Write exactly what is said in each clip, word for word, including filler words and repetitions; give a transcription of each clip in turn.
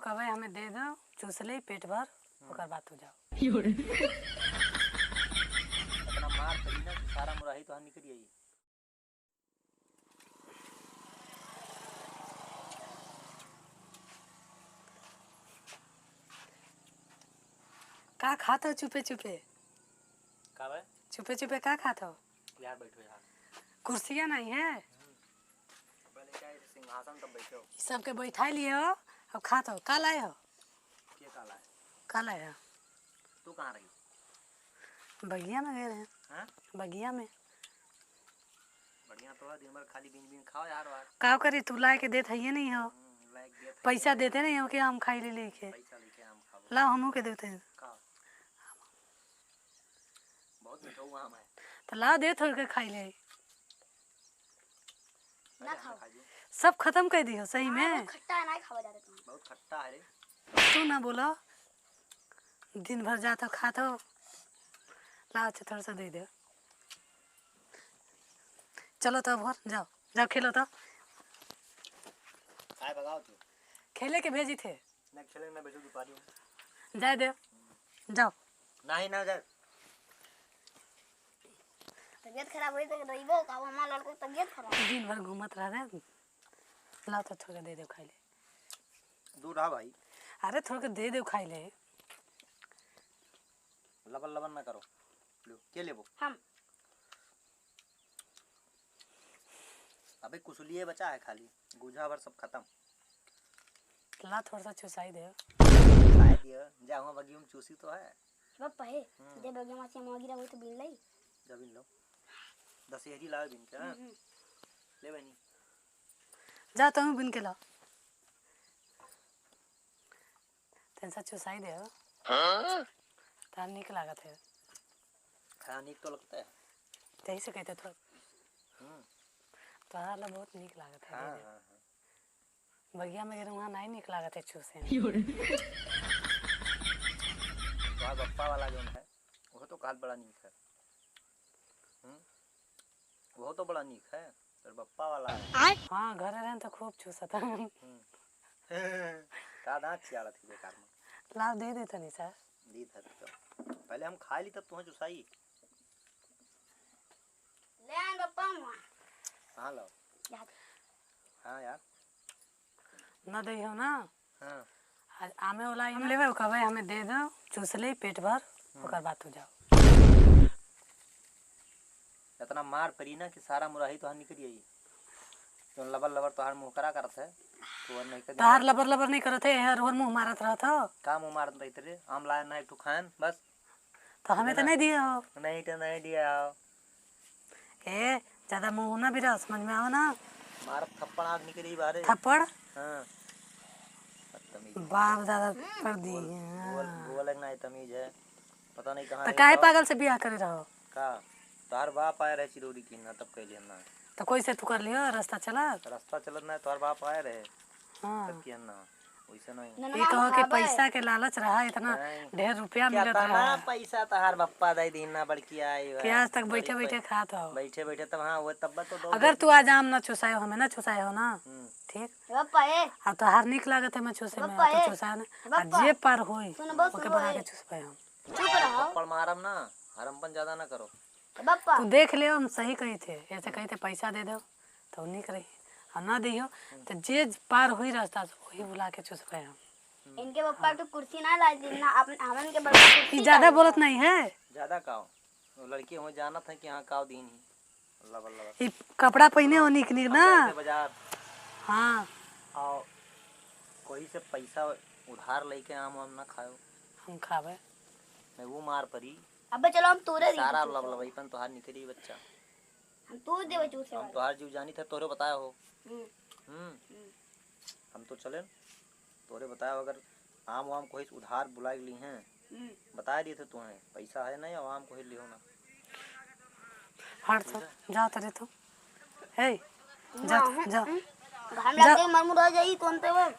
कबे हमें दे दो, चूस ले पेट भर, हम्म। ओकर बाद तू जाओ। इतना मार पड़ी ना कि सारा मुराही तोहार निकल आई। का खात हो चुपे चुपे? का बे? चुपे चुपे का खात हो? यार बैठो यार। कुर्सिया नहीं है? हम्म। पहले क्या है, सिंहासन तब बैठो। ई सबके बैठाई लिए हो, अब खात हो। का लाए हो? के का लाए? का लाए हो? तू कहाँ रही? बगिया में गए रहे। हाँ? बगिया में। बढ़िया तो है, दिन भर खाली बीन बीन खाओ यार वार। का करी, तू लाए के देत है ये नहीं हो। हम्म, लाए के देत है पैसा ये। देते नहीं हो कि आम खाई ले लेके। पैसा लेके आम खाओ। लाओ, हमहू के देते हैं। का? बहुत मीठा हुआ आम है। तो लाओ, देत हो के खाई ले। ना अरे, हम खाओ। खा ली। सब खत्म कर दियो सही हाँ, में। बहुत खट्टा है, ना खावा जाता तुम। बहुत खट्टा है रे। तू ना बोलो, दिन भर जात हो, खात हो। लाओ, अच्छा, थोड़ा सा दे दो। चलो तो अब घर जाओ, जाओ खेलो तो। काय भगाओ तू? खेले के भेजी थे। ना खेले ना भेजो, दुपारी में। जाए दे, जाओ। नहीं ना जाए। तबीयत खराब होई तो रोइबो का, हमार लड़को तबीयत खराब। दिन भर घूमत रह दे। लाओ तो थोड़ा दे दे खाई ले। दूर रहा भाई। अरे थोड़ा के दे दे खाई ले। लबन लबन ना करो। लो, के लेबो? हम। अबे कुसुलिए बचा है खाली, गुझा भर सब खत्म। ला थोड़ा सा चुसाई दे। चुसाई दियो, जा हुआ बगियो में चूसी तो है। बप्पा हे, हम्म। दे बगिया में से मोगिरा हो तो बीन लई। जा बीन लो। दशहरी लावे बीन के, हाँ? हम्म, हम्म। ले बहनी। जा तहूँ बीन के ला। तन सा चुसाई दे हो। हाँ? तहार नीक लागत है। हाँ, नीक तो लगता है। तही से कहते तो। हम्म। तोहार ला बहुत नीक लागत है, हाँ, दे दे। हाँ, हाँ। बगिया में गेलू, वहाँ नहीं नीक लागत है चूसे में। तोहार बप्पा वाला जौन है, वो तो काल बड़ा नीक है। हम्म? वो तो बड़ा नीक है, तोर बप्पा वाला है। हाँ, घर रहन तो खूब चूसत हन। हम्म। का दाँत चियाड़त ही बेकार में। लाओ, दे दे तनी सा। दी था तो। पहले हम खाई ली, तब तुम्हें चुसाई। ले आन बप्पा हुआ। कहाँ लाओ? याद। हाँ यार। न दे हो ना? हाँ। आज आमे वाला ही ना लेवे, कहबे हमें दे दो, चूस ले पेट भर, हम्म। ओकर बाद तू जाओ। इतना मार पड़ी ना कि सारा मुराही तोहार निकल आई। जौन लबर लबर तोहार मुँह करा करत है, तोहर नहीं कर तोहार देना। लबर लबर नहीं करत है, यार, और मुँह मारत रहत हो। का मुँह मारत रहित रे? आम लाए ना एक ठो खाएन, बस। तो हमें तो ना। नहीं दिए हो। नहीं तो नहीं दिया हो। ए, ज्यादा मुँह ना बिराओ, समझ में आओ ना। मारब थप्पड़ आँख निकली बाहरे। थप्पड़? हाँ। बदतमीज। बाप दादा कर दी। बोल, बोल, हाँ। बोल एक ना तमीज है। पता नहीं कहाँ तो रही काहे तो। पागल से बियाह करे रहो? का? तोहार बाप आए रहे चिरौरी की ना, तब कह लिया ना। तो कोई से तू कर लियो, रास्ता चला? रास्ता चलत ना, तोहार बाप आए रहे। हाँ। तब किया ना। वैसे नहीं। ननवा ई कहो कि खाबे। पैसा के लालच रहा, इतना नहीं। ढेर रुपया मिलत कितना रहा। पैसा तहार बप्पा दे दीन ना बड़की आई बा। कि आज तक बैठे बड़ी बैठे पै-, खात हो। बैठे बैठे तब हाँ, वो तब तो दो अगर दो तू आज आम ना चुसाए हो, हमें ना चुसाए हो ना, हम्म। ठीक? बप्पा ए। अब तोहार नीक लागत है मैं चुसे में, बप्पा तो ए। चुसाए ना। बप्पा। आ जे पार होई, सुन बस ओके सुनो बना ए। के चुसबे हम। चुप रहो। थप्पड़ मारब ना, हरमपन ज्यादा ना करो। बप्पा। तू देख ले, हम सही कही थे, ऐसे कही थे पैसा दे दो, तो नीक रही। और ना दियो, तो जे पार हुई रास्ता से, वही बुला के चुसबे हम। इनके बप्पा तो कुर्सी ना ला दी ना, अपन, हमन के बप्पा कुर्सी ई ज्यादा ला बोलत दी। नहीं है। ज्यादा काओ? वो लड़की हो जानत है कि हाँ काओ दीन ही। लबर लबर। ई कपड़ा पहने हो निक निक हम ना। जाए थे बाजार। हाँ। आओ, कोई से पैसा उधार लेके आम वाम ना खाओ। हम खावे। नहीं, वो मार परी। अबे चलो हम तोरे दी सारा चूसे लबलबाईपन तोहार निकली बच्चा। हम तोर देवे चूसे हम वाले। तोहार जीव जानी थे, तोरे बताया हो। हम्म। हम्म। हम्म। हम तो चले, तोरे बताया अगर आम वाम कोई से उधार बुला के ली हैं, हम्म। बताया दिए थे तुम्हें, पैसा है नहीं, अब आम कोई लियो ना। हट तो, ठीक है। जा तरे तू। ए, जा ना, तू, जा। हम्म। घाम जा। लग गई, मरमुरा जाई, कौन ते वो?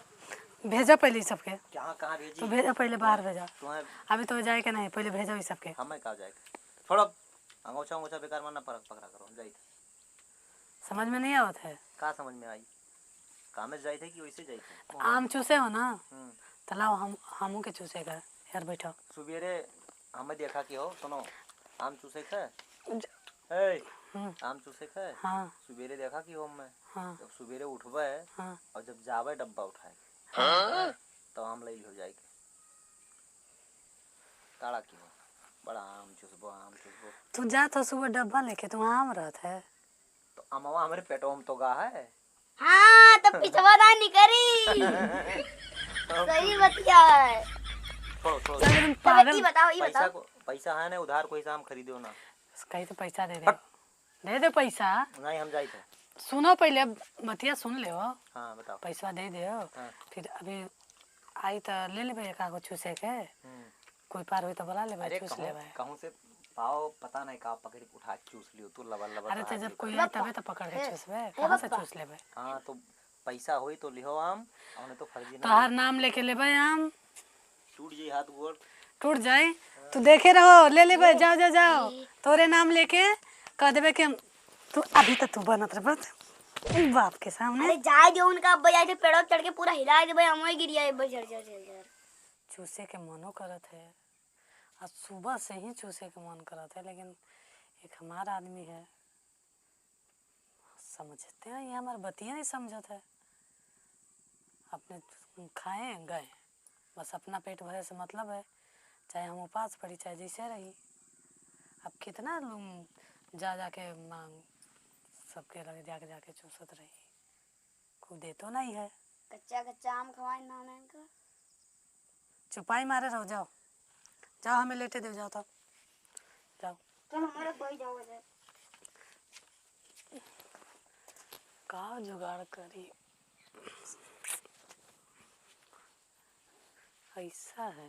भेजा पहले ई सबके। कहाँ, कहाँ भेजी? तू भेजा पहले, बाहर भेजा। तुम्हें अभी तो जाए के नहीं, पहले भेजा ई सबके। हमें कहाँ जाए के? छोड़ो, अंगोछा, अंगोछा बेकार में ना पकड़, पकड़ा करो, जाई थे। समझ में नहीं आवत है। का समझ में आई? कामे से जाई थे कि वैसे जाई थे? आम चूसे हो ना, हम्म। त लाओ, हम, हमहू के चूसे का। यार, बैठो। सुबेरे हमें देखा कि हो, सुनो, आम चूसे के। ज- ए, हम्म। आम चूसे के। हाँ। सुबेरे देखा कि हो हमें। हाँ। जब सुबेरे उठबे हाँ। और जब जाबे डब्बा उठाए, हाँ। तो आम ले लियो जाए के। ताड़ा की हो, बड़ा आम चूसबो, आम चूसबो। तू जात हो सुबह डब्बा लेके, तू आम रहत है। तो अमवा हमरे पेटवा में तो गा है। हाँ, तो पिछवा ना निकरी। सही बतिया है। छोड़ो, छोड़ो। चल, तुम तब पागल। ई बताओ, ई पैसा बताओ। को, पैसा है ना, उधार कोई से आम खरीदो ना। कहीं तो पैसा दे दे। हट। दे दे पैसा। नहीं, हम जाइत है। सुनो, पहले बतिया सुन ले हो। हाँ, बताओ। पैसा दे दे हो। हाँ। फिर अभी आई तो ले लेबे एक आगो चूसे के। हम्म। कोई पार हुई तो बुला लेबे, अरे, चूस कहूँ, लेबे। कहूँ से पाओ, पता नहीं का पकड़ के उठा के चूस लियो, तू लबर लबर अरे, तो रहा जब है। कोई आई तबे तो पकड़ के ए, चूसबे, ए, कहाँ से बप्पा। चूस लेबे? हाँ, तो पैसा होई तो लिहो आम, और नहीं तो फर्जी ना तोहार लिहो। नाम लेके लेबे आम। टूट जाई हाथ गोड़। टूट जाई? तू देखे रहो, ले लेबे, जाओ, जाओ, जाओ। तोरे नाम लेके कह देबे कि हम, तू अभी तो तू बनत रह, बस। बाप के सामने। अरे जाए दे उनका, अब जाए दे, पेड़वा चढ़ के पूरा हिला देबे, हम वही गिर जाए, बस, झर, झर, झर, झर। चूसे के मनो करत है, आज सुबह से ही चूसे के मन करत है, लेकिन एक हमार आदमी है, समझते हैं, ये हमार बतिया नहीं समझत है। अपने खाए गए, बस अपना पेट भरे से मतलब है, चाहे हम उपास पड़ी, चाहे जैसे रही। अब कितना लोग जा जाके मांग, सबके लगे जाके जाके चूसत रही, कोई देतो नहीं है। कच्चा कच्चा आम खवाए ना इनका। चुपाई मारे रहो, जाओ, जाओ, हमें लेटे दे, जाओ तो, जाओ। चल, हमारे कोई जाओ, जाए। का जुगाड़ करी? ऐसा है,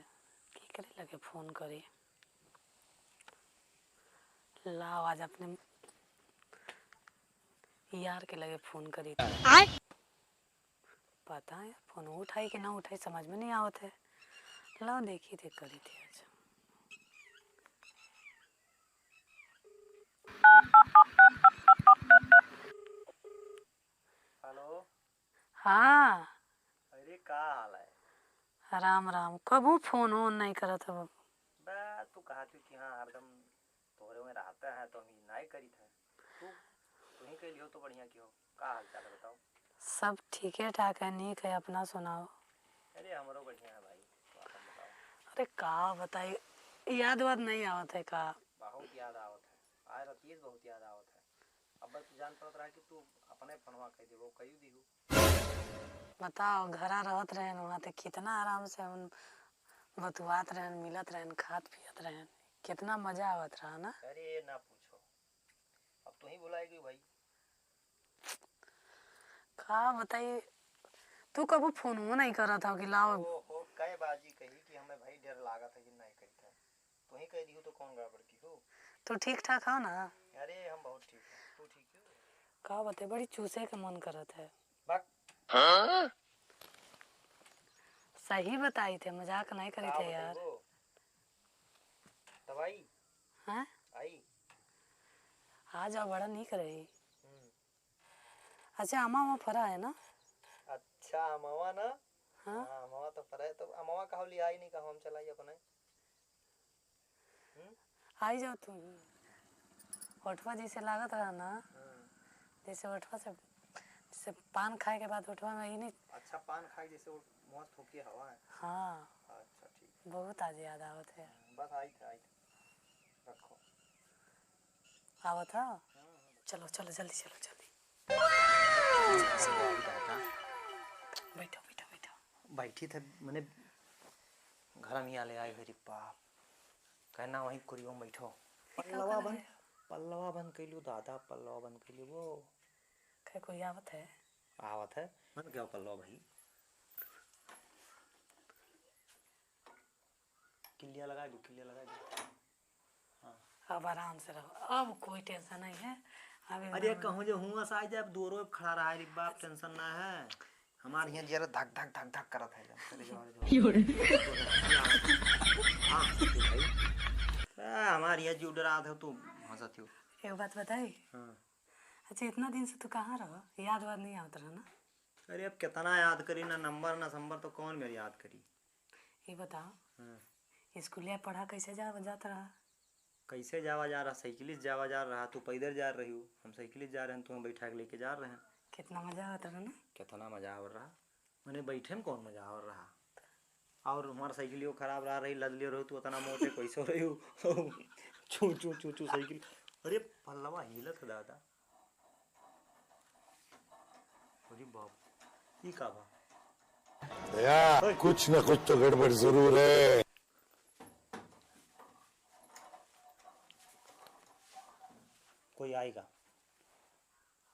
केकरे लगे फोन करी? लाओ, आज अपने यार के लगे फोन करी थी। आय? पता है, फोन उठाई कि ना उठाई, समझ में नहीं आवत है। लाओ, देखी थे, करी थी आज। हेलो। हाँ। अरे, का हाल है? राम राम। कबहूँ फोन वोन नहीं करत हो? बा, तू कहत हो कि हाँ, हरदम तोहरे में रहता है, तो हम ई नहीं करी थे। तू, तू ही कह लियो तो बढ़िया कियो। का हाल चाल है, बताओ? सब ठीके ठाक है, नीक है, अपना सुनाओ। अरे, हमरो बढ़िया है भाई, तू आपन बताओ। अरे, का बताई, याद वाद नहीं आवत है का? बहुत याद आवत है, आज रतिये से बहुत याद आवत है। अब बस तू जान पड़त रहा कि तू अपने फोनवा कह देबो, कही दीहू। बताओ, घरा रहत रहेन, वहाँ ते कितना आराम से हम बतुआत रहेन, मिलत रहेन, खात पियत रहेन, कितना मजा आवत रहा ना। अरे, ना पूछो, अब तू ही भुलाए गई भाई। का बताई, तू कबो फोनो नहीं करत हो कि लाओ। ओ, ओ, कै बाजी कही कि हमें भाई डर लागत है कि नहीं करी था। तू ही कह दियो तो कौन गड़बड़ की हो? तू ठीक ठाक हो ना? अरे, हम बहुत ठीक हैं। तू ठीक हो? का बताई, बड़ी चूसे के मन करत है। बक। हाँ? सही बताई थे, मजाक नहीं करी का थे यार। बताइबो? तब आई? हाँ? आई? आ जाओ, बड़ा नीक रही। हम्म। अच्छा, अमवा फरा है ना? अच्छा, अमवा ना? हाँ। हाँ, अमवा तो फरा है, तो अमवा कहो लियाई नहीं, कहो हम चलाई अपने। हम्म? आई जाओ तू। ओठवा जैसे लागत रहा ना, हम्म। जैसे ओठवा से, जैसे पान खाए के बाद ओठवा में ही नहीं। अच्छा, पान खाए जैसे वो मस्त होके हवा है। हाँ। अच्छा, ठीक। बहुत आज याद आवत है। हम्म, बस आई थे, आई थे। रखो। आवत है? हम्म, हम्म। चलो, चलो, जल्दी चलो, जल्दी। बैठो, बैठो, बैठो। बैठी थे, मने घर में आले आए, अरे बाप। कहना वहीं कुरियो में बैठो। पल्लवा बंद, पल्लवा बंद कैलू दादा, पल्लवा बंद कैलू वो। खै कोई आवत है? आवत है। मन क्या पल्लवा भाई? किल्लिया लगा दो, किल्लिया लगा दो। हाँ। अब आराम से रहो, अब कोई tension नहीं है। अब अरे एकदम कहूँ जो हुआ से आ जाए, अब दूरो खड़ा रहा है, अरे बाप, tension ना है। हमारे यहाँ जिया धक धक धक धक करत है एकदम। अरे जो, अरे जो। हाँ, भाई। आ, हमारे यहाँ जीव डरात है, तू हंसत हो। एक बात बताई? हाँ। अच्छा, इतना दिन से तू कहाँ रहो? याद वाद नहीं आवत रहा ना? अरे अब कितना याद करी, ना नंबर ना संबर, तो कौन मेरी याद करी? ये बताओ, हम्म। स्कूलिया पढ़ा कैसे जा, जात रहा? कैसे जावा जा रहा? साइकिल से जावा जा रहा। तू पैदल जा रही हो, हम साइकिल से जा रहे हैं, तुम्हें बैठा के लेके जा रहे हैं। कितना मजा आवत रहा ना? कितना मजा आवत रहा? मने बैठे में कौन मजा आवत रहा? और हमार साइकिलियो खराब रहा रही, लद लियो रहो तू, उतना मोटे कैसे रही हो? चू, चू, चू, चू साइकिल। अरे पल्लवा हिलत है दादा। अरे बाप, ई का बा? भैया, कुछ ना कुछ तो गड़बड़ जरूर है। कोई आएगा,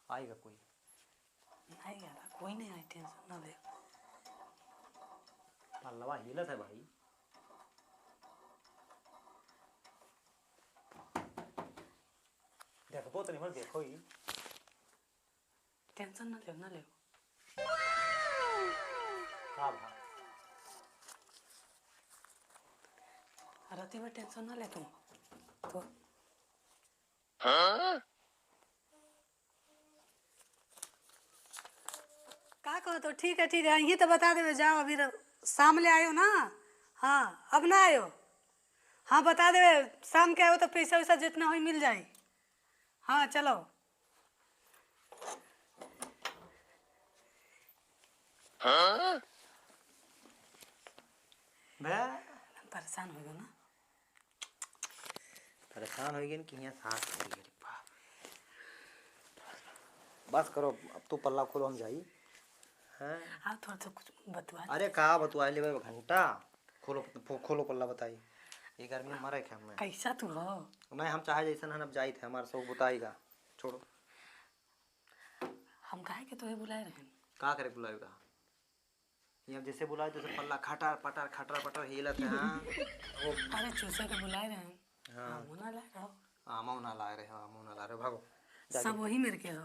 आएगा कोई। नहीं यार, कोई नहीं आए, टेंशन ना ले। पल्लवा हिलत है भाई। देखबो तो नहीं, देखो ही। टेंशन ना ले, ना ले। का भा? रति में टेंशन ना ले तू। तो का कहत हो? ठीक है, ठीक है, यहीं तो बता देवे, जाओ, अभी र-, शाम ले आयो ना। हाँ, अब ना आयो। हाँ, बता देवे, शाम के आयो तो पैसा वैसा जितना होई मिल जाई। हाँ, चलो। बे, परेशान हो गयो ना? परेशान हो गए कि यहाँ सास हो गए। बस करो, अब तू पल्ला खोलो, हम जाई। हैं? हाँ, थोड़ा सा कुछ बतवा। अरे का बतवा ले भाई, घंटा खोलो, खो-, खोलो पल्ला, बताई। ये गर्मी में मरे क्या हमें? कैसा तू हो? नहीं, हम चाहे जैसन हन, अब जाई थे, हमारे शौक बुताई का। छोड़ो। हम काहे के तोहे बुलाए रहन? का करे बुलाए का? ये अब जैसे बुलाए तैसे पल्ला खटर पटर खटर पटर हिलत है, हाँ। वो अरे चूसे के बुलाए रहन। हाँ। हमहू ना लाए रहो। हमहू ना लाए रहे, हमहू ना लाए रहे, भागो। जाके सब वही मेरे के हो।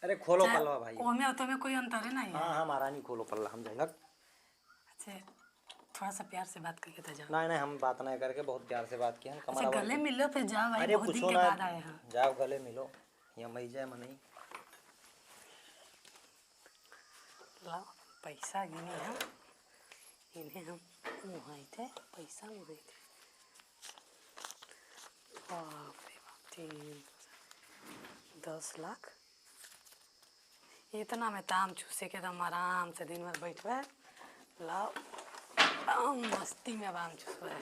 अरे खोलो चाहे पल्लवा भाई। ओमे और तोमे कोई अंतर है ना यार। हाँ, हाँ, महारानी खोलो पल्ला, हम जाए। अच्छा, थोड़ा सा प्यार से बात करके तो जाओ। नहीं, नहीं, हम बात नहीं करके बहुत प्यार से बात किया, हम अच्छा, कमरा गले वाले मिलो फिर जाओ भाई, अरे, बहुत दिन कुछो के ना, बाद आए हैं। जाओ गले मिलो, यहाँ मई जाए मनई। लाओ, पैसा गिनी हम, इन्हें हम मुहाई थे, पैसा मुहाई थे। बाप रे बाप, तीन, दस लाख। इतना में तो आम चूसे के, एकदम आराम से दिन भर बैठबे। लाओ, आम मस्ती में अब आम चूसबे।